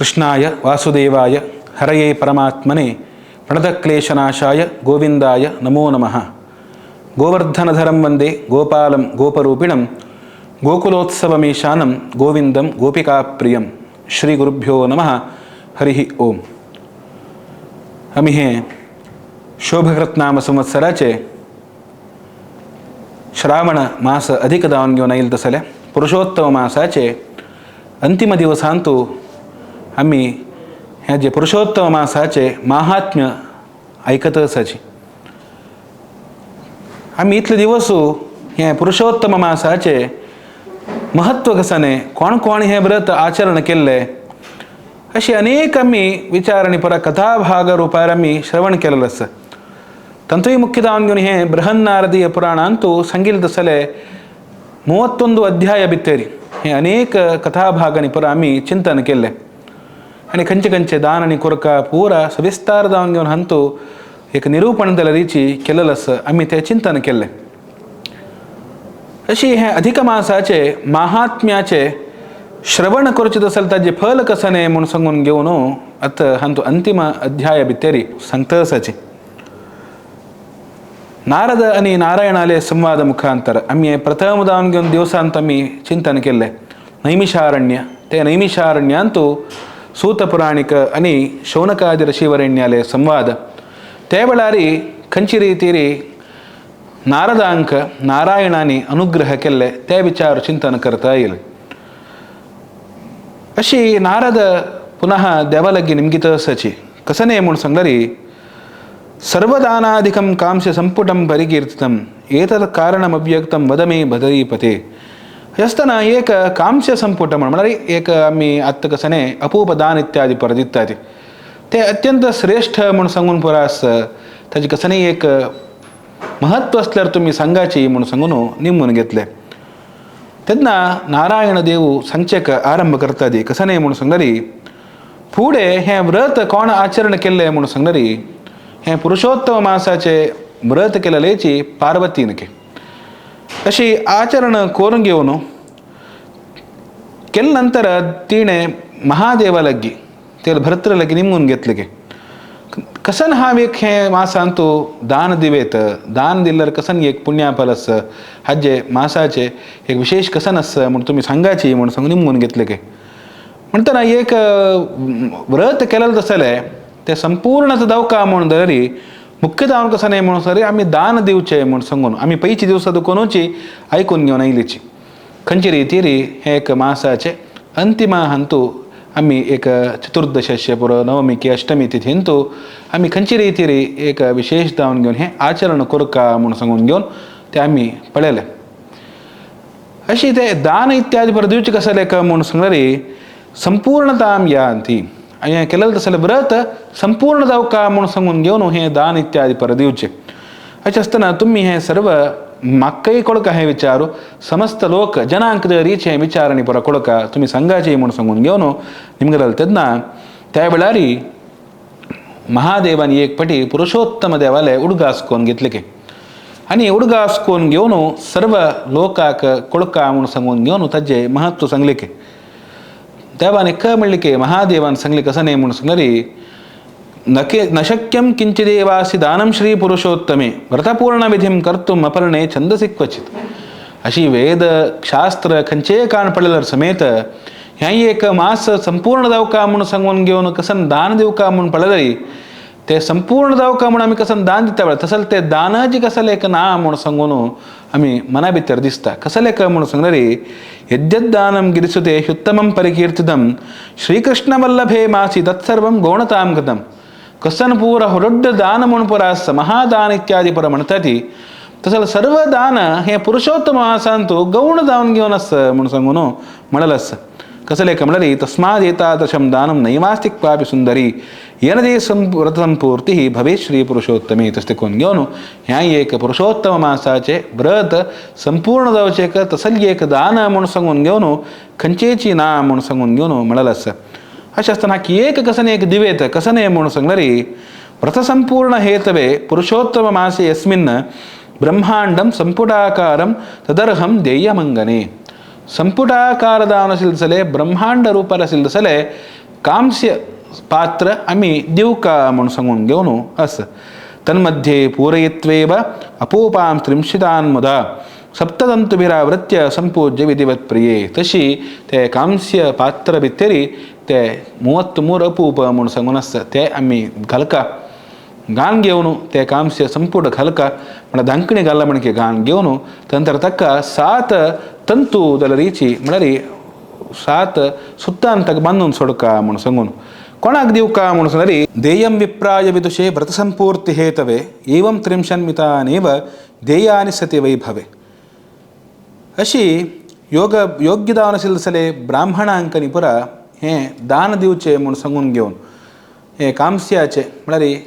ಕೃಷ್ಣಾಯ ವಾಸುದೇವಾಯ ಹರಯೇ ಪರಮಾತ್ಮನೆ ಪ್ರಣತಕ್ಲೇಶನಾಶಾಯ ಗೋವಿಂದಾಯ ನಮೋ ನಮಃ. ಗೋವರ್ಧನಧರಂ ವಂದೇ ಗೋಪಾಲಂ ಗೋಪರೂಪಿಣಂ ಗೋಕುಲೋತ್ಸವಮೀಶಾನಂ ಗೋವಿಂದಂ ಗೋಪಿಕಾಪ್ರಿಯಂ. ಶ್ರೀ ಗುರುಭ್ಯೋ ನಮಃ. ಹರಿ ಓಂ. आम्ही हे शोभकृतनाम संवत्सराचे श्रावण मास अधिक दावन घेऊन येईल तसले पुरुषोत्तम मासाचे अंतिम दिवसांतू आम्ही ह्या जे पुरुषोत्तम मासाचे माहात्म्य ऐकत आसाची. आम्ही इतले दिवसू हे पुरुषोत्तम मासाचे महत्व कसाने कोण कोण हे व्रत आचरण केल्ले अशी अनेक आम्ही विचार आनी परा कथाभाग रुपार आमी श्रवण केलेलो आसा. ತಂತುಯಿ ಮುಖ್ಯದಾವನ್ घेवन हे बृहन्नारदीय ಪುರಾಣ ಅಂತೂ ಸಂಗಿಲ್ ದಸಲೆ 31 ಅಧ್ಯಾಯ ಬಿತ್ತೇರಿ हे अनेक कथाभागांनी परा आमी चिंतन केल्लें आनी खंयचे खंयचे दान आनी कुरका पुरा सविस्तार दावन घेवन हांतू एक निरूपण दिल्या रिची केलेलो आसा, आमी तें चिंतन केल्लें. अशी हें अधिक मासाचे माहात्म्याचे श्रवण करचें आसल्यार ताजें फल कसने म्हूण सांगून घेवन आतां हांतू अंतिम अध्याय भितरी सांगता आसाची. नारद आनी नारायणाले संवाद मुखांतर आमी प्रथम दावन घेवन दिवसांत आमी चिंतन केल्लें. नैमिषारण्य ते नैमिषारण्यांतू सूतपुराणिक आनी शौनकादी ऋषिवरेण्याले संवाद ते वेळारी खंयची रितीरी नारदांक नारायणानी अनुग्रह केल्ले ते विचार चिंतन करता येईल. अशी नारद पुनः देवालागी निमगित आसाची कसने म्हूण सांगल्यारी सर्वदानाधिकं कांस्य संपुटं परिकीर्तितम् एतत् कारणमव्यक्तं वद मे बदरीपते. आसतना एक कांस्य संपुट म्हळ्यार एक आमी आत्तां कसने अपूपदान इत्यादी परत दितात ते अत्यंत श्रेष्ठ म्हूण सांगून पुरो आसा. ताजें कसने एक महत्व आसल्यार तुमी सांगाची म्हूण सांगून निमून घेतलें. तेन्ना नारायण देव सांगचेक आरंभ करता दी कसने म्हूण सांगल्यारी फुडें हें व्रत कोण आचरण केल्लें म्हूण सांगल्यारी हें पुरुषोत्तम मासाचे व्रत केलेलेची पार्वतीन के अशी आचरण करून घेवन केले नंतर तिणें महादेवा लागीं ते भर्तृ लागीं निमून घेतले की कसन हांव एक हें मासांतू दान दिवेत, दान दिल्यार कसन एक पुण्याफल आसा, हाजे मासाचे एक विशेष कसन आसा म्हूण तुमी सांगाची म्हूण सांगून निमून घेतले की. म्हणटना एक व्रत केलेलें तसलें तें संपूर्ण दवका म्हूण धरी मुख्य दावन कसं न्हय म्हणून सरी आमी दान दिवचें म्हूण सांगून आमी पयचे दिवसा दुकोनूची आयकून घेवन आयलीची. खंयची रितीरी हें एक मासाचें अंतिम हांतू आमी एक चतुर्दशस्य पुरो नवमी की अष्टमी तिथींतू आमी खंयची रितीरी एक विशेष दावन घेवन हें आचरण करका म्हूण सांगून घेवन तें आमी पळयलें. अशी ते दान इत्यादी परत दिवचें कसलें लेख म्हूण सांगल्यारी संपूर्णतां यान्ति आनी हें केलेलें तसलें व्रत संपूर्ण जावका म्हूण सांगून घेवन हें दान इत्यादी परत दिवचें. अशें आसतना तुमी हें सर्व म्हाकाय कोळका हें विचारू समस्त लोक जनांक रीच हें विचार आनी परत कोळका तुमी सांगाचे म्हूण सांगून घेवन निमगेले. तेन्ना त्या वेळारी महादेवान एक पटी पुरुषोत्तम देवाले उडगास कोन घेतले की आनी उडगास कोन घेवन सर्व लोकाक कोळका म्हूण सांगून घेवन ताजें महत्व सांगलें की देवान एक म्हणलें की महादेवान सांगलें कसं न्हय म्हूण सांगल्यारी नके नशक्यं किंचिदेवासि दानं श्री पुरुषोत्तमे व्रतपूर्णविधीं कर्तुम् अपर्णे छंदसि क्वचित्. अशी वेद शास्त्र खंयचेय काण पडल्यार समेत हें एक मास संपूर्ण जावका म्हूण सांगून घेवन कसन दान दिवका म्हूण पळयल्यारी ते संपूर्ण जावका म्हूण आमी कसन दान दिता पळय तसलें तें दानाची कसलें एक ना म्हूण सांगून आमी मना भितर दिसता. कसलें एक म्हूण सांगल्यारी यद्यद्दानं गिरिसुते ह्युत्तमं परिकीर्तितं श्रीकृष्णवल्लभे मासि तत्सर्वं गौणतां कृतं. कसन पूरा दೊಡ್ಡ दान म्हूण पुरा आसा महादान इत्यादी पुरा म्हणटा ती तसलें सर्व दान हें पुरुषोत्तम मासांतू गौण दान घेवन आसा म्हूण सांगून म्हणलें आसा. कसलें म्हणल्यार तस्माद एतादृशं दानं नैवास्ति क्वापि सुंदरी येन ते व्रतसंपूर्ती भवेत् श्री पुरुषोत्तमे. तशें कोन घेवन हें एक पुरुषोत्तम मासाचें व्रत संपूर्ण जावचें एक तसलें एक दान म्हूण सांगून घेवन खंयचेची ना म्हूण सांगून घेवन म्हणलें आसा. अशें आसतना एक कसन एक दिवेत कसने म्हूण सांगल्यारी व्रतसंपूर्ण हेतवे पुरुषोत्तम मासे यस्मिन् ब्रह्मांडं संपुटाकारं तदर्हं देयमंगने. ಸಂಪುಟಾಕಾರದಾನ ಸಿಲ್ಸಲೆ ಬ್ರಹ್ಮಾಂಡ ರೂಪರ ಸಿಲ್ಸಲೆ कांस्य पात्र आमी दिवका म्हूण सांगून घेवन आसा. तन्मध्ये पूरयित्वेव अपूपां त्रिंशितान् मुदा सप्ततंतुभिरावृत्य संपूज्य विधिवत प्रिये. तशी ते कांस्य पात्र भितरी ते 33 अपूप म्हूण सांगून आसता ते आमी घालका घाण घेवन ते कांस्य संपूट घालका म्हळ्यार धांकणी घालला म्हण की घाण घेवन नंतर ताका 7 तंतू जाल्यार म्हळ्यार 7 सुत्तान ताका बांदून सोडका म्हूण सांगून कोणाक दिवका म्हूण सांगल्यार देयं विप्राय विदुषे व्रतसंपूर्ति हेतवे एवं त्रिंशन्मितानेव देयानि सति वैभवे. अशी योग योग्य दान आशिल्लें जाल्यार ब्राह्मणांक न्ही पुरा हें दान दिवचें म्हूण सांगून घेवन हें कांस्याचें म्हळ्यार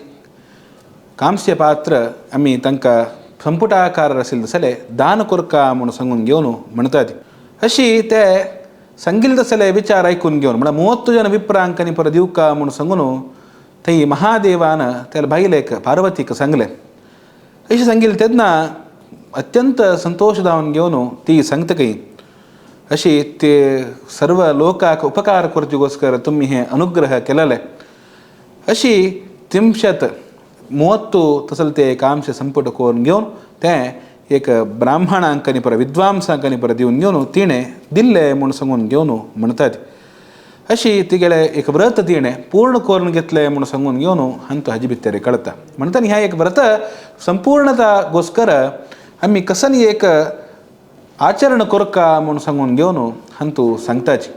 कांस्य पात्र आमी तांकां संपुटाकार आशिल्लें जाल्यार दान करका म्हूण सांगून घेवन म्हणटात. अशी ते सांगिल्लें जाल्यार विचार आयकून घेवन म्हळ्यार 30 जन विप्रांक न्ही परत दिवका म्हूण सांगून थंय महादेवान त्या बायलेक पार्वतीक सांगलें. अशें सांगिल्लें तेन्ना अत्यंत संतोष जावन घेवन ती सांगता खंय अशी ते सर्व लोकाक उपकार करचेगोस्कर तुमी हें अनुग्रह केलेले. अशी 30 तसले ते कांस्य संपुट करून घेवन तें एक ब्राह्मणांक न्ही परत विद्वांसांक न्ही परत दिवन घेवन तिणें दिल्लें म्हूण सांगून घेवन म्हणटात. अशी तिगेलें एक व्रत तिणें पूर्ण करून घेतलें म्हूण सांगून घेवन हांतू हाजी भितर कळटा. म्हणटा न्ही ह्या एक व्रत संपूर्णता गोस्कर आमी कसन एक आचरण करका म्हूण सांगून घेवन हांतू सांगताची.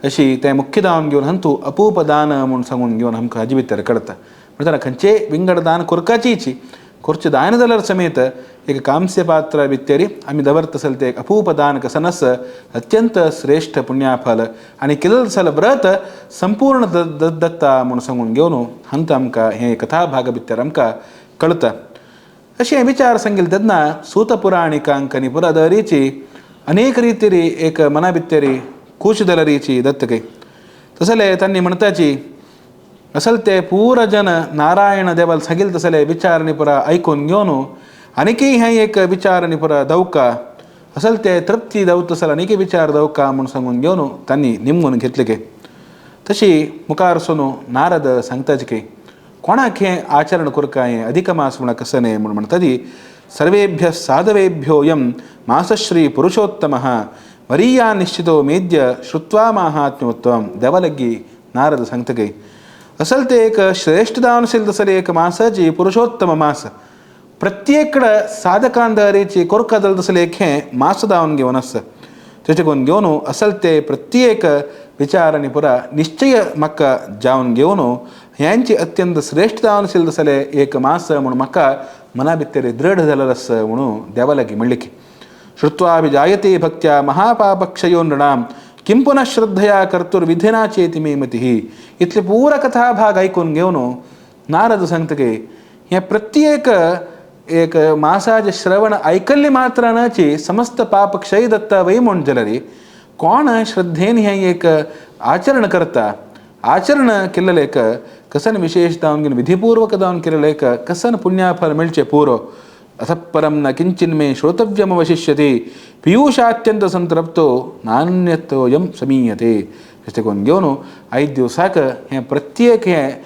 अशी तें मुख्य दावन घेवन हांतू अपूप दान म्हूण सांगून घेवन आमकां हाजी भितर कळटा. म्हणटाना खंयचेय विंगड दान करकाचीची करचें दान जाल्यार समेत एक कांस्य पात्र भितरी आमी दवरता आसले तें एक अपूप दान कसन आसा अत्यंत श्रेश्ठ पुण्याफल आनी केलें जाल्यार व्रत संपूर्ण दत्ता म्हूण सांगून घेवन हांतू आमकां हें कथा भाग भितर आमकां कळटा. अशें विचार सांगिल्ले तेन्ना सूतपुराणिकांक न्ही पुरा दरीची अनेक रितीरी एक मना भितरी कूश दलरीची दत्तकै तसले तांणी म्हणटाची असल ते पूरा जन नारायण देवाल सांगिल्लें तसले विचार न्ही पुरा आयकून घेवन आनीकय हें एक विचार न्ही पुरा दवका असल ते तृप्ती दवता तसले आनीकय विचार दवका म्हूण सांगून घेवन तांणी निमगून घेतले गे. तशी मुखार सोनू नारद सांगताच की कोणाक हें आचरण करका हें अधिक मास म्हण कसं न्हय म्हूण म्हणटा ती सर्वेभ्य साधवेभ्योऽयं मासश्री पुरुषोत्तमः वरीया निश्चितो मेद्य श्रुत्वा माहात्म्योत्तमं देवालग्गी नारद सांगता की असल ते एक श्रेष्ठ दान आशिल्लें तसले एक मासाची पुरुषोत्तम मास प्रत्येकड साधकांदारीची कोरका जालें तसलें एक हें मास दावन घेवन आसा तेचे करून घेवन असल ते प्रत्येक विचार आनी पुरा निश्चय म्हाका जावन घेवन ह्यांची अत्यंत श्रेष्ठ जावन आशिल्लें तसलें एक मास म्हूण म्हाका मना भितर दृढ जालें आसा म्हणून देवा लागीं म्हणलें की श्रुत्वा जायते भक्त्या महापापक्षयो नृणां किं पुनः श्रद्धया कर्तुर्विधिना चेति मे मतिः. इतले पुरा कथा भाग आयकून घेवन नारद सांगता की हें प्रत्येक एक मासाचें श्रवण आयकल्लें मात्रानाची समस्त पाप क्षय दत्ता वय म्हूण जाल्यार कोण श्रद्धेन हें एक आचरण करता आचरण केल्लें एक कसन विशेष जावन घेवन विधिपूर्वक जावन केल्लें एक कसन पुण्याफल मेळचें पुरो. अथ परं न किंचिन्मे श्रोतव्यमवशिष्यति पियूषात्यंत संतृप्तो नान्यतोयं समीयते. अशें करून घेवन आयज दिवसाक हें प्रत्येक हें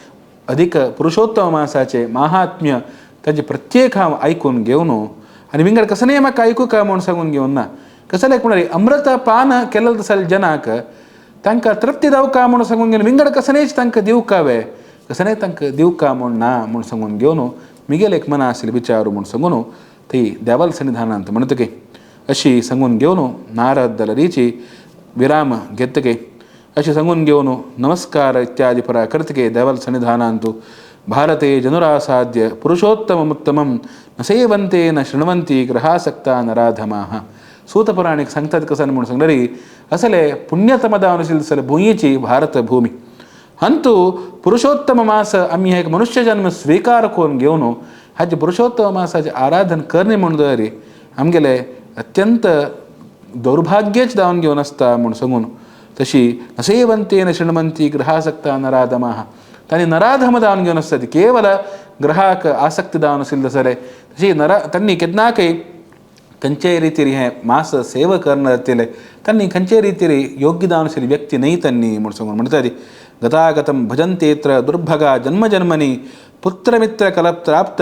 अधिक पुरुषोत्तम मासाचें माहात्म्य ताजें प्रत्येक हांव आयकून घेवन आनी विंगड कसलेंय म्हाका आयकूं काय म्हूण सांगून घेवन ना कसलें म्हळ्यार अमृत पान केलें तसलें जनाक तांकां तृप्ती जावका म्हूण सांगून घेवन विंगड कसलेंच तांकां दिवकावे कसलेंय तांकां दिवका म्हूण ना म्हूण सांगून घेवन मिगेल एक मना आशिल्लें विचार म्हूण सांगून ती देवाल सन्निधानांत म्हणटकी अशी सांगून घेवन नारद दलरीची विराम घेतके अशी सांगून घेवन नमस्कार इत्यादी परा करतके देवाल सन्निधानांतु भारते जनुरासाद्य पुरुषोत्तममुत्तमं न सेवन्ते न शृण्वन्ति ग्रहासक्ता नराधमाः. सूतपुराणिक सांगतात कसन म्हूण सांगलें असले पुण्यतमदावन आशिल्ले भुंयेची भारत भूमी हंतु पुरुषोत्तम मास आमी एक मनुष्य जन्म स्वीकार करून घेवन हाजे पुरुषोत्तम मासाचें आराधन करणे म्हूण दरी आमगेले अत्यंत दौर्भाग्यच जावन घेवन आसता म्हूण सांगून तशी नसेवंतेन शृण्वन्ति ग्रहासक्ता नराधमाः तांणी नराधम जावन घेवन आसता केवल ग्रहाक आसक्ती जावन आशिल्लें जाल्यार तशी नरा तांणी केन्नाकय खंयचेय रितीर हें मास सेवा करणं जातले तांणी खंयचेय रितीर योग्य जावन आशिल्ली व्यक्ती न्हय तांणी म्हूण सांगून म्हणटा ती गतागतं भजन्तेत्र दुर्भगा जन्मजन्मनी पुत्रमित्र कलप्राप्त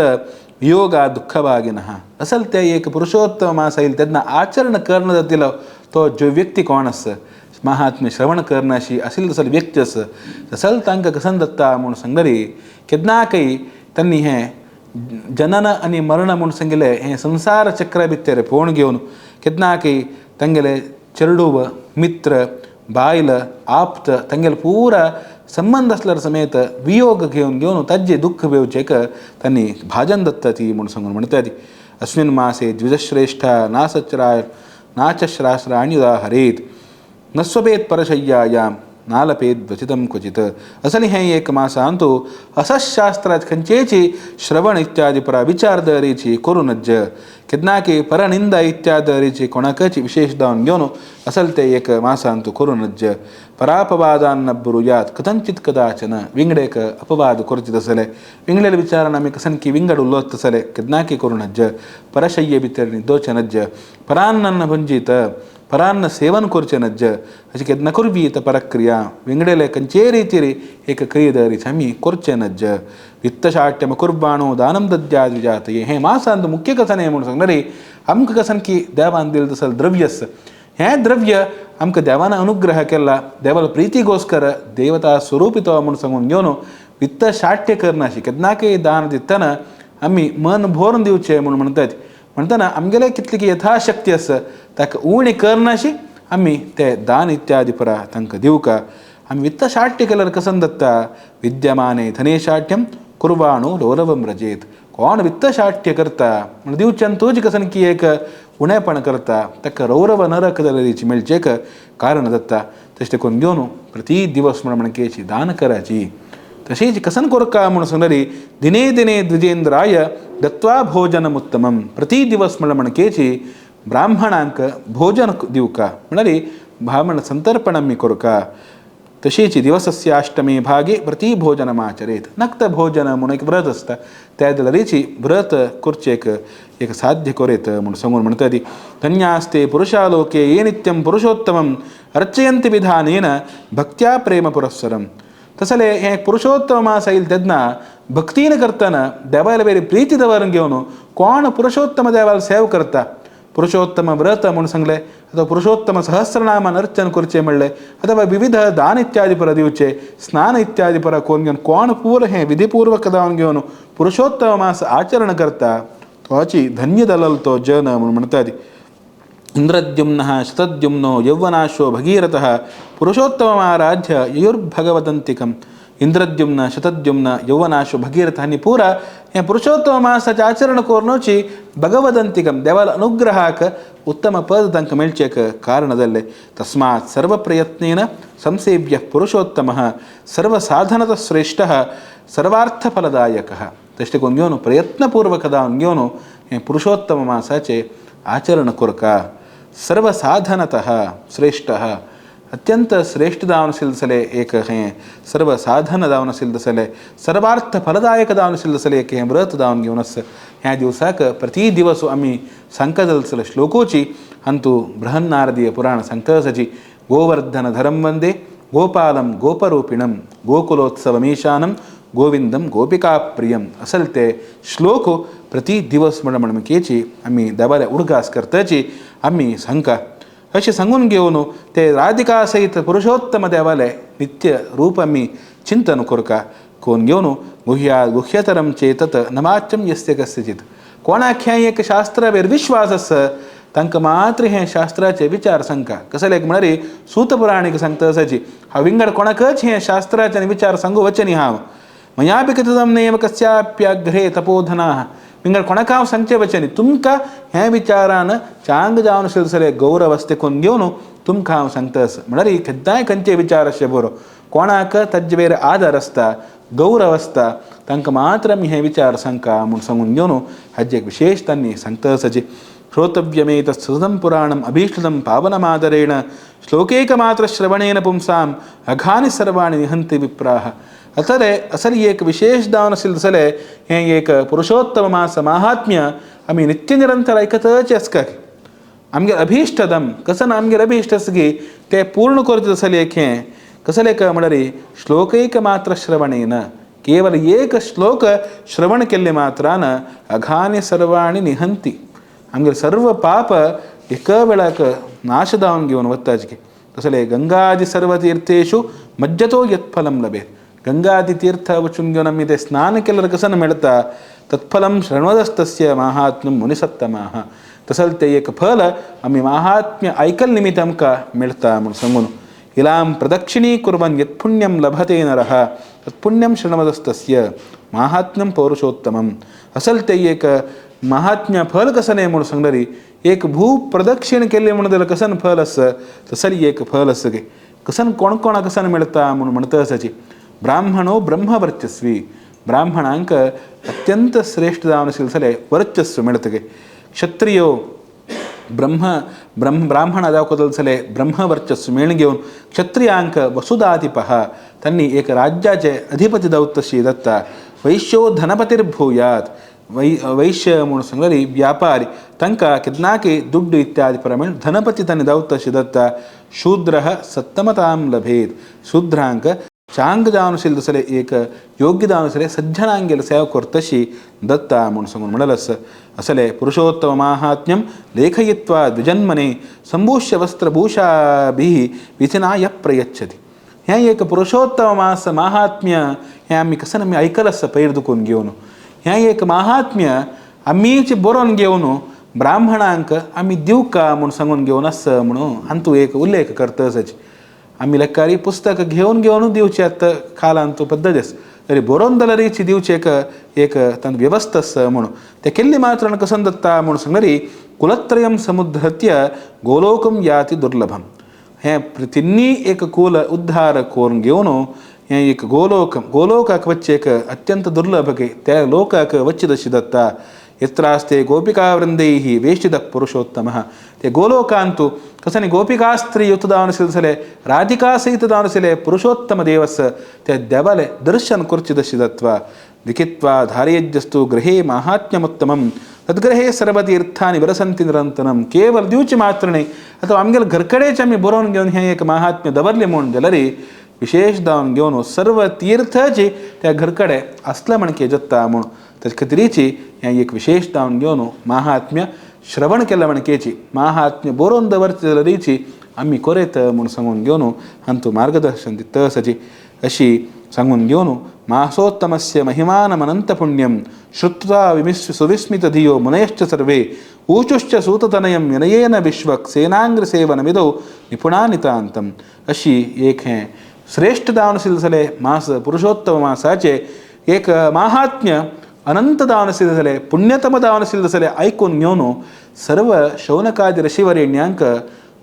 वियोगा दुःखभागिनः. असल ते एक पुरुषोत्तम मास येईल तेन्ना आचरण करणं जातलो तो जो व्यक्ती कोण आसा महात्म्य श्रवण करणाशी असेल तसल व्यक्ती आसा तसल तांकां कसन दत्ता म्हूण सांगली केन्नाकय तांणी हें जनन आनी मरण म्हूण सांगिल्लें हें संसार चक्र भितर पळोवन घेवन केन्नाकय तांगेले चेडूव मित्र बायल आप्त तांगेले पुरा संबंद आसल्यार समेत वियोग घेवन घेवन ताजे दुःख बेवचेक तांणी भाजन दत्ता ती म्हूण सांगून म्हणटा ती. अस्मिन् मासे द्विजश्रेष्ठ नासचराय नाचश्रास्राणि हरेत न स्वपेत परशय्यायां नालपेत द्वचितं क्वचित. असली हें एक मासांतु असशास्त्रात खंयचेची श्रवण इत्यादी परा विचारदारीची करू नज्ज केन्नाकी परनिंदा इत्यादरीची कोणाकची विशेष दावन घेवन असल ते एक मासांतु करू नज्ज. परापवादान ब्रुयात कथंचित कदाचन विंगडेक अपवाद करचे तसले विंगडेले विचारान आमी कसनकी विंगड उलोत तसले केन्नाकी करू नज्ज. परशय्ये भितर निदोचे नज्ज परान्न भुंजीत परान्न सेवन करचें नज्ज अशें केन्ना कुर्वीत परक्रिया विंगडेले खंयचेय रितीर एक क्रियेदारीच आमी करचें नज्ज. वित्तशाट्यम कुर्बाणो दानं दद्याद विजातये हें मासांत मुख्य कथन हें म्हूण सांगलें आमकां कसन की देवान दिलें तसलें द्रव्यस हें द्रव्य आमकां देवान अनुग्रह केला देवाला प्रितीगोस्कर देवता स्वरूपितो म्हूण सांगून घेवन वित्तशाट्य करनाशी केन्नाकय दान दितना आमी मन भरून दिवचें म्हूण म्हणटात. म्हणटना आमगेले कितली की यथाशक्ती आसा ताका उणी करनाशी आमी ते दान इत्यादी परा तांकां दिवका. आमी वित्तशाट्य केल्यार कसन दत्ता विद्यमाने धनेशाट्यं कुर्वाणो रौरवं रजेत. कोण वित्तशाट्य करता म्हण दिवच्यान तुजी कसन की एक उणेपण करता ताका रौरव नरक जाल्यार मेळचेक कारण दत्ता. तशें देखून घेवन प्रति दिवस म्हण म्हणकेची दान कराची. तशेंच कसन कोरका म्हूण सांगली दिने दिने द्विजेंद्राय दत्वा भोजनमुत्तमं प्रति दिवस म्हण म्हणकेची ब्राह्मणांक भोजन दिवका म्हळ्यार ब्राह्मण संतर्पण आमी कोरका. तशेंच दिवसस्य अष्टमे भागे प्रति भोजनमाचरेत नक्त भोजन म्हूण एक व्रत आसता त्या जाल्यारीची व्रत करचेक एक साध्य कोरेत म्हूण सांगून म्हणटा ती. धन्यास्ते पुरुषालोके ये नित्यं पुरुषोत्तमं अर्चयन्ति विधानेन भक्त्या प्रेम पुरस्सरं. तसले हें पुरुषोत्तम मास येईल तेन्ना भक्तीन करतना देवाला वेरी प्रीती दवरून घेवन कोण पुरुषोत्तम देवाला सेव करता पुरुषोत्तम व्रत म्हूण सांगलें अथवा पुरुषोत्तम सहस्रनामान अर्चन करचें म्हणलें अथवा विविध दान इत्यादी पर दिवचे स्नान इत्यादी पर करून घेवन कोण पूर हें विधिपूर्वक दावन घेवन पुरुषोत्तम मास आचरण करता तोची धन्य दलल तो जन म्हूण म्हणटा ती. इंद्रद्युम्नः शतद्युम्नो यौवनाशो भगीरथः पुरुषोत्तममाराध्य ययुर्भगवदन्तिकम्. इंद्रद्युम्न शतद्युम्न यौवनाशो भगीरथ आनी पुरा हें पुरुषोत्तम मासाचें आचरण करुनूची भगवदंतिकम देवाल अनुग्रहाक उत्तम पद तांकां मेळचेक कारण जाल्लें. तस्मात् सर्वप्रयत्नेन संसेव्य पुरुषोत्तमः सर्वसाधनतः श्रेष्ठः सर्वार्थफलदायकः. तशें देखून घेवन प्रयत्नपूर्वक दावन घेवन हें पुरुषोत्तम मासाचें आचरण कोरका. सर्वसाधनतः श्रेष्ठः अत्यंत श्रेष्ठ दावन सिलसले एक हें सर्वसाधन दावन सिलसले सर्वार्थ फलदायक दावन सिलसले एक हें व्रत दावन घेवन आसा. ह्या दिवसाक प्रति दिवस आमी सांगता जाल्ले श्लोकोची अंतु बृहन्नारदीय पुराण सांगता आसाची. गोवर्धन धरं वंदे गोपालं गोपरूपिणं गोकुलोत्सवमीशानं गोविंदं गोपिकाप्रियं असल ते श्लोक प्रति दिवस म्हण म्हणकेची आमी देवाले उडगास करताची आमी सांगता. अशें सांगून घेवन ते राधिका सहित पुरुषोत्तम देवाले नित्य रूप आमी चिंतन करका कोन घेवन गुह्या गुह्यतरं चेतत नवाच्यं यस्य कस्यचित्. कोणाक हें एक शास्त्रावेर विश्वास आसा तांकां मात्र हें शास्त्राचे विचार सांगता. कसले एक म्हळ्यार सूतपुराणीक सांगता आसाची हांव विंगड कोणाकच हें शास्त्राचे आनी विचार सांगू वचनी हांव मयापि कथितं नैव कस्याप्याग्रे तपोधनाः. विंगड कोणाक हांव सांगचें वचनी तुमकां हें विचारान चांग जावन सिलसले गौरव आसता देखून घेवन तुमकां हांव सांगता आसा. म्हळ्यार केन्नाय खंयचे विचार अशे बरो कोणाक ताजे वयर आदार आसता गौरव आसता तांकां मात्र आमी हे विचार सांगता म्हूण सांगून घेवन हाजें एक विशेष तांणी सांगता आसाची. श्रोतव्यमेतत् सततं पुराणम् अभीष्टं पावनमादरेण श्लोकैकमात्रश्रवणेन पुंसाम् अघानि सर्वाणि निहन्ति विप्राः. अतरे असल एक विशेष दावन सिलसले हें एक पुरुषोत्तम मास माहात्म्य आमी नित्य निरंतर आयकतच आसका. आमगे अभीष्टदम कसन आमगे अभीष्ट आसा की ते पूर्ण करचे तसले एक हें कसले एक म्हणल्यार श्लोकैक मात्र श्रवणेन केवल एक श्लोक श्रवण केल्ले मात्रान अघानि सर्वाणि निहंती आमगे सर्व पाप एका वेळाक नाश जावन घेवन वताचे. तसले गंगादि सर्व तीर्थेषु मज्जतो यत्फलं लभेत गंगादि तीर्थ वचून घेवन आमी ते स्नान केल्यार कसन मेळटा तत्फलं शृण्वदस्तस्य माहात्म्यं मुनिसत्तमाः तसल ते एक फल आमी माहात्म्य आयकल निमित्त आमकां मेळटा म्हूण सांगून इलां प्रदक्षिणी कुर्वन् यत्पुण्यं लभते नरः तत्पुण्यं शृण्वदस्तस्य माहात्म्यं पौरुषोत्तमम्. असल ते एक महात्म्य फल कसं म्हूण सांगणारी एक भू प्रदक्षिण केले म्हणून जाल्यार कसन फल आसा तसली एक फल आसा गे कसन कोण कोणा कसन मेळटा म्हणून म्हणटा आसाची. ब्राह्मणो ब्रह्मवर्चस्वी ब्राह्मणांक अत्यंत श्रेष्ठ जावन आशिल्ले वर्चस्व मेळतगे. क्षत्रियो ब्रह्म ब्रह्म ब्राह्मण जावं ब्रह्मवर्चस्व मेळून घेवन क्षत्रियांक वसुदाधिपः तांणी एक राज्याचे अधिपती जावं तशी दत्ता. वैश्यो धनपतिर्भूयात वैश्य म्हणून सांगल्यार व्यापारी तांकां केन्नाकी दुड्डू इत्यादी प्रमाण धनपती तांणी जावं तशी दत्ता. शूद्रः सत्तमतां लभेत शूद्रांक चांग जावन आशिल्ले तसले एक योग्य जावन आशिल्ले सज्जनांगेले सेवा करतशी दत्ता म्हूण सांगून म्हणलें आसा. असले पुरुषोत्तम माहात्म्यं लेखयित्वा द्विजन्मने संभूष्य वस्त्रभूषाभिः विधिना यः प्रयच्छति. हें एक पुरुषोत्तम मास माहात्म्य हें आमी कसन आमी आयकलां आसा पयर दुखून घेवन. हें एक माहात्म्य आमीच बरोवन घेवन ब्राह्मणांक आमी दिवका म्हूण सांगून घेवन आसा म्हणून हातूंत एक उल्लेख करता आसाची. आमी लेखारी पुस्तक घेवन घेवन दिवचे आतां कालांत पद्दत आसा तरी बरोवन जाल्यार दिवचे एक एक तांकां वेवस्था आसा म्हणून ते केल्ली मात्र कसन दत्ता म्हूण सांगल्यार कुलत्रयं समुद्धृत्य गोलोकं याति दुर्लभम. हें तिन्ही एक कुल उद्धार करून घेवन हें एक गोलोक गोलोकाक वच्चे एक अत्यंत दुर्लभ त्या लोकाक वच्चे तशी दत्ता. यत्रास्ते गोपिकावृंदैः वेष्टितः पुरुषोत्तमः. ते गोलोकांतु कसनी गोपिकास्त्री युतदावन सिलसले राधिका सहित दावनसिले पुरुषोत्तम देवस ते देवाले दर्शन कुर्चिदशि दत्वा लिखित्वा धारयज्जस्तु गृहे माहात्म्यमुत्तमं तद्गृहे सर्वतीर्थानि विरसन्ति निरंतरं. केवल दिवचे मात्र न्हय अथवा आमगेले घरकडेच आमी बरोवन घेवन हें एक माहात्म्य दवरलें म्हूण जाल्यार विशेष जावन घेवन सर्व तीर्थाची त्या घरकडे असलें म्हणके जत्ता म्हूण ताचे खातीरची हें एक विशेष जावन घेवन माहात्म्य श्रवण केलें म्हणकेची माहात्म्य बरोवन दवरचें जाल्यारीची आमी कोरेत म्हूण सांगून घेवन हांतू मार्गदर्शन दिता आसाची. अशी सांगून घेवन मासोत्तमस्य महिमानमनंतपुण्यं श्रुत्वा सुविस्मितधियो मुनयश्च सर्वे ऊचुश्च सूततनयं विनयेन विश्वक सेनांग्रसेवनमिदौ निपुणानितांतम्. अशी एक हें श्रेष्ठ जावन आशिल्ले मास पुरुषोत्तम मासाचे एक माहात्म्य अनंत जावन आशिल्ले पुण्यतम जावन आशिल्ले आयकून घेवन सर्व शौनकादी ऋषिवरेण्यांक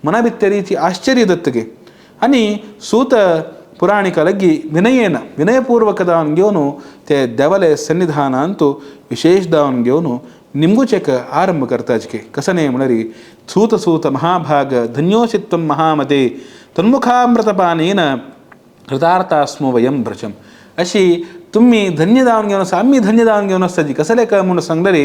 मनाभितरीची आश्चर्य दत्तगे आनी सूत पुराणिक लग्गी विनयेन विनयपूर्वक जावन घेवन ते देवाले सन्निधानांतु विशेष जावन घेवन निमगुचेक आरंभ करताचे कसने म्हणल्यार सूत सूत महाभाग धन्योसित्वं महामते तन्मुखामृतपानेन कृतार्थास्मो वयं भृशम्. अशी तुम्ही धन्य जावन घेवन आसा आमी धन्य जावन घेवन आसता जी कसले काय म्हणून सांगल्यार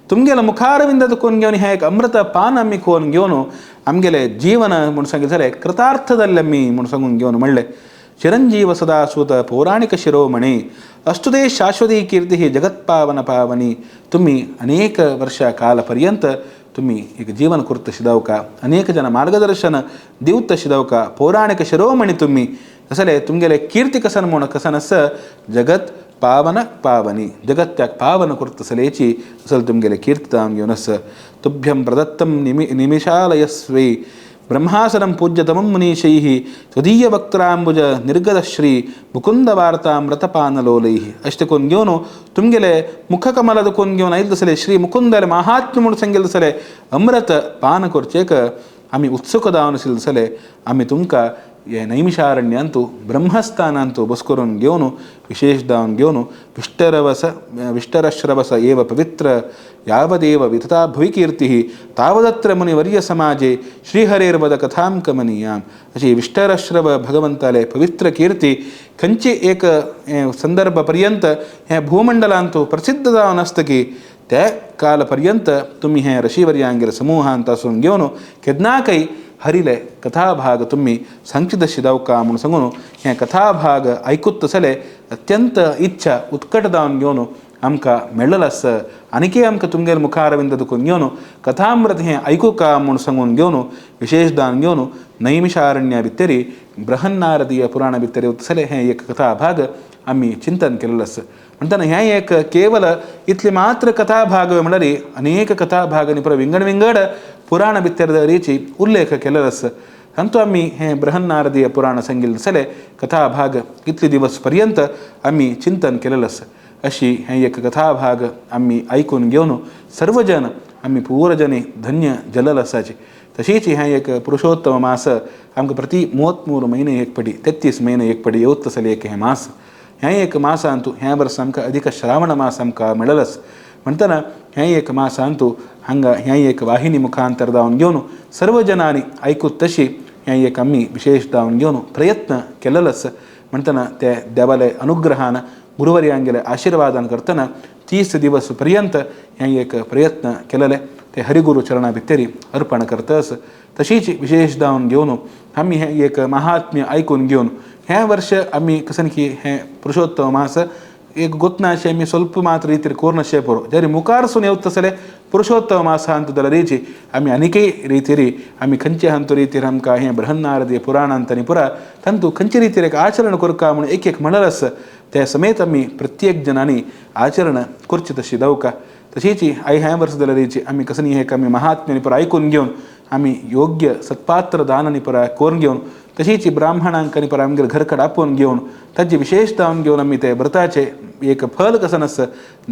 तुमगेले मुखारविंद कोण घेवन हें एक अमृत पान आमी कोण घेवन आमगेले जीवन म्हूण सांगले जाल्यार कृतार्थ जाल्ले आमी म्हूण सांगून घेवन म्हणलें. चिरंजीव सदा सूत पौराणिक शिरोमणी अस्तुते शाश्वती कीर्ती जगत्पावन पावनी. तुम्ही अनेक वर्ष कालपर्यंत तुम्ही एक जीवन कुर्त शिदवका अनेक जन मार्गदर्शन दिवत शिदवका पौराणिक शिरोमणी तुम्ही असले तुमगेले कीर्ती कसन म्हूण कसन आस जगत पावन पावनी जगत्याक पावन कुर्त सलेची असल तुमगेले कीर्ती जावन घेवन आस. तुभ्यं प्रदत्तं निमिषालयस्वै ब्रह्मासनं पूज्यतमं मुनीशैः त्वदीयवक्त्रांबुज निर्गतश्री मुकुंदवार्तामृतपानलोलैः. अशें कोन्न घेवन तुमगेले मुखकमलद कोन्न घेवन आयिल्ले तसले श्री मुकुंदाले महात्म्य म्हूण सांगिल्ले तसले अमृत पान करचेक आमी उत्सुक जावन आशिल्ले तसले आमी तुमकां हे नैमिषारण्यांतु ब्रह्मस्थानांतु बस करून घेवन विशेष जावन घेवन विष्टरवस विष्टरश्रवस एव पवित्र यावदेव वितता भुविकीर्तिः तावदत्र मुनिवर्य समाजे श्रीहरेर्वद कथां कमनीयां. अशी विष्टरश्रव भगवंताले पवित्र कीर्ती खंयची एक संदर्भ पर्यंत हें भूमंडलांतु प्रसिद्ध जावन आसता की ते कालपर्यंत तुम्ही हे ऋषीवर्यांगेर समूहांत आसून घेवन केन्नाकय हरिले कथाभाग तुम्ही सांगची तशी दावका म्हणून सांगून हें कथाभाग आयकूत तसले अत्यंत इच्छा उत्कट जावन घेवन आमकां मेळ्ळेलो आसा. आनीकय आमकां तुमगेर मुखारविंद दुखून घेवन कथामृत हें आयकुका म्हूण सांगून घेवन विशेष दान घेवन नैमिषारण्य भितरी बृहन्नारदीय पुराण भितरी तसले हें एक कथाभाग आमी चिंतन केलेलो आसा. म्हणटना हें एक केवल इतले मात्र कथाभाग म्हणल्यार अनेक कथाभागांनी पुरा विंगड विंगड पुराण भितर रीची उल्लेख केलेलो आसा. तांतू आमी हें बृहन्नारदीय पुराण सांगिल्लें तसले कथाभाग इतले दिवस पर्यंत आमी चिंतन केलेलो आसा. अशी हें एक कथाभाग आमी आयकून घेवन सर्वजन आमी पूरजनी धन्य जलल आसाची. तशीच हें एक पुरुषोत्तम मास आमकां प्रति 33 म्हयने एक पटी 33 म्हयने एक पटी येवत तसलें एक हें मास. हें एक मासांतू हें वर्स आमकां अधिक श्रावण मास आमकां मेळ्ळें. म्हणटना हें एक मासांतू हांगा हें एक वाहिनी मुखांतर जावन घेवन सर्व जनांनी आयकूत तशी हें एक आमी विशेष जावन घेवन प्रयत्न केलेलो आसा. म्हणटना ते देवाले अनुग्रहान गुरुवर्यांगेले आशीर्वादान करतना 30 दिवस पर्यंत हें एक प्रयत्न केलेले ते हरिगुरु चरणा भितरी अर्पण करतस. तशीच विशेष जावन घेवन आमी हें एक महात्म्य आयकून घेवन हें वर्ष आमी कसन की हें पुरुषोत्तम मास एक गोतनाशे आमी स्वल्प मात्र रितीर कोर्नशे पुरो जरी मुखारसून येवत तसले पुरुषोत्तम मास हंतु दल रीची आमी आनीकय रितीरी आमी खंयचे हंतु रितीर आमकां हें बृहन्नारदीय पुराणांतनी पुरा तांतू खंयचे रितीर एक आचरण करका म्हणून एक एक म्हणल आसा ते समेत आमी प्रत्येक जनांनी आचरण करचें तशी दवका. तशीच आई ह्या वर्स दल रीची आमी कसनी हें आमी महात्म्यानी पुरा आयकून घेवन आमी योग्य सत्पात्र दानांनी पुरा करून घेवन तशीच ब्राह्मणांक आनी पुरा आमगेर घरकड आपोवन घेवन ताजे विशेष दावन घेवन आमी ते व्रताचें एक फल कसं आसता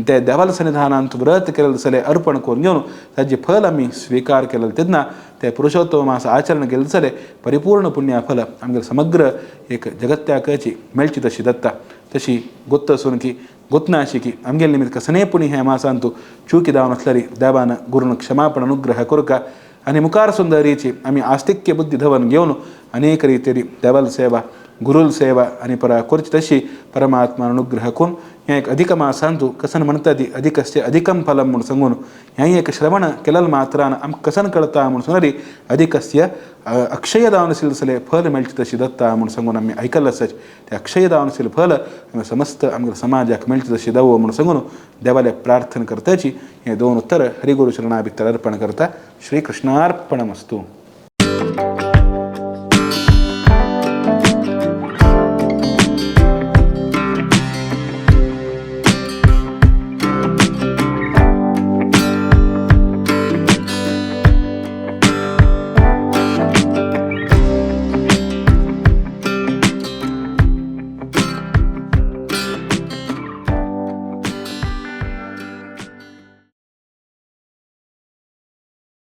ते देवाल सन्निधानांत व्रत केलें जाल्यार अर्पण करून घेवन ताजें फल आमी स्विकार केलें तेन्ना ते पुरुषोत्तम मास आचरण केलें जाल्यार परिपूर्ण पुण्य फल आमगेर समग्र एक जगत्याकाची मेळची तशी दत्ता. तशी गोत्त आसून की गोतना अशी की आमगेले निमित्त कसनेय पुणी ह्या मासांतू चुकी जावन आसल्यार देवान गुरून क्षमापण अनुग्रह करका आनी मुखार सुंदरीची आमी आस्तिक्य बुद्धी धवन घेवन अनेक रितीरी देवाल सेवा गुरुल सेवा आनी परा करची तशी परमात्मा अनुग्रह करून हें एक अधिक मासांतू कसन म्हणटा ती अधिकस्य अधिकम फलम म्हूण सांगून हें एक श्रवण केलेल मात्रान आमकां कसन कळता म्हूण सांगली अधिकस्य अक्षय दानशील सले फल मेळचें तशी दत्ता म्हूण सांगून आमी आयकल्लें आसा. ते अक्षय दानशील फल आमी समस्त आमगे समाजाक मेळचें तशी दवो म्हूण सांगून देवाले प्रार्थना करताची हें दोन उत्तर हरिगुरु चरणा भितर अर्पण करता. श्री कृष्णार्पणमस्तु.